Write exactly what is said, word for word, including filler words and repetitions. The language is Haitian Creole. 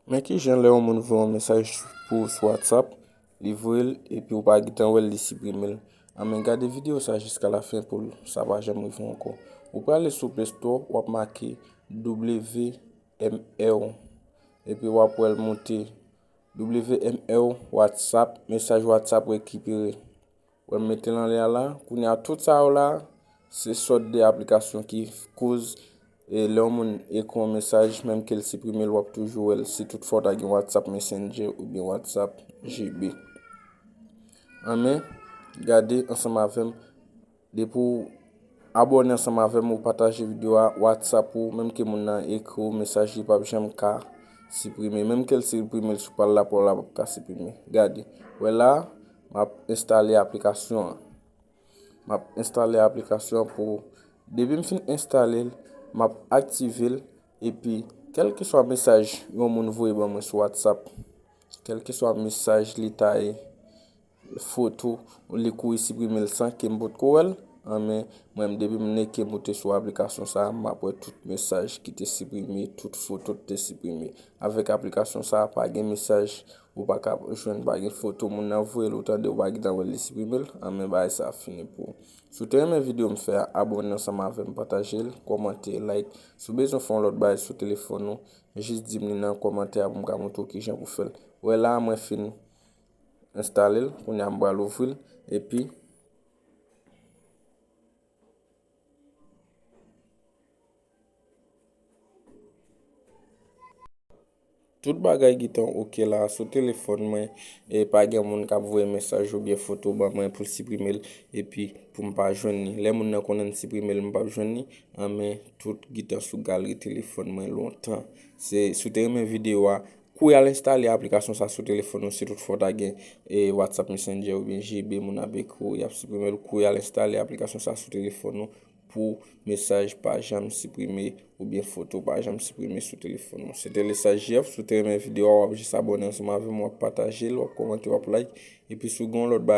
Men kijan lè yon moun voye yon mesaj pou sou WhatsApp, li voye l epi ou pa gentan wè l, li siprime l. Anben, gade videyo sa jiska lafen pou l, sa pa janm rive w ankò. Ou prale sou Play Store, w ap make W M R, epi w ap wè l monte. W M R, WhatsApp, mesaj WhatsApp rekipere. Wè m mete l anlè a la. Kounye a, tout sa yo la, se sòt de aplikasyon ki koz, e, lè yon moun ekri yon mesaj, menm ke l siprime l, w ap toujou wè l, si toutfwa w ta gen WhatsApp Messenger oubyen WhatsApp G B. Anben, gade ansanm avè m, depi w abòne ansanm avè m, ou pataje videyo a, WhatsApp ou, menm ke moun nan ekri w mesaj, li p ap janm ka siprime. Menm ke l siprime l sou pa l la, pa w la p ap ka siprime. Gade, wè la, m ap enstale aplikasyon an. M ap enstale aplikasyon an pou, depi m fin enstale l, m ap aktive l, epi kèlkeswa mesaj yon moun voye ban mwen sou WhatsApp, kèlkeswa mesaj li ta ye, foto, li kouri siprime l san ke m potko wè l, anben, mwen menm depi m neke moute sou aplikasyon sa a, m ap wè tout mesaj ki te siprime, tout foto ki te siprime. Avèk aplikasyon sa a, pa gen mesaj ou pa ka jwenn, pa gen foto moun nan voye l, ou tande, ou pa gentan wè l, li siprime l, anben bagay sa a fini pou ou. Si w te renmen videyo m fè a, abòne ansanm avè m, pataje l, kòmante, like. Si w bezwen fè yon lòt bagay sou telefòn ou, jis di m li nan kòmantè a pou m ka montre w kijan pou fè l. Wè la, mwen fin enstale l, kounye a m pral ouvri l, epi tout bagay gentan oke la sou telefòn mwen, e pa gen moun k ap voye mesaj oubyen foto ban mwen pou l siprime l, epi pou m pa jwenn li. Lè moun nan konnen m siprime l, m p ap jwenn li, anben tout gentan sou galri telefòn mwen lontan. Se, si w te renmen videyo a, kouri al enstale aplikasyon sa sou telefòn ou, si toutfwa w ta gen, e, WhatsApp Messenger oubyen G B, moun ap ekri w, y ap siprime l. Kouri al enstale aplikasyon sa sou telefòn ou pou mesaj pa janm siprime oubyen foto pa janm siprime sou telefòn ou. Se te Lesa J F, si w te renmen videyo a, w ap jis abòne ansanm avè m, w ap pataje l, w ap kòmante, w ap like, epi si w gen yon lòt bagay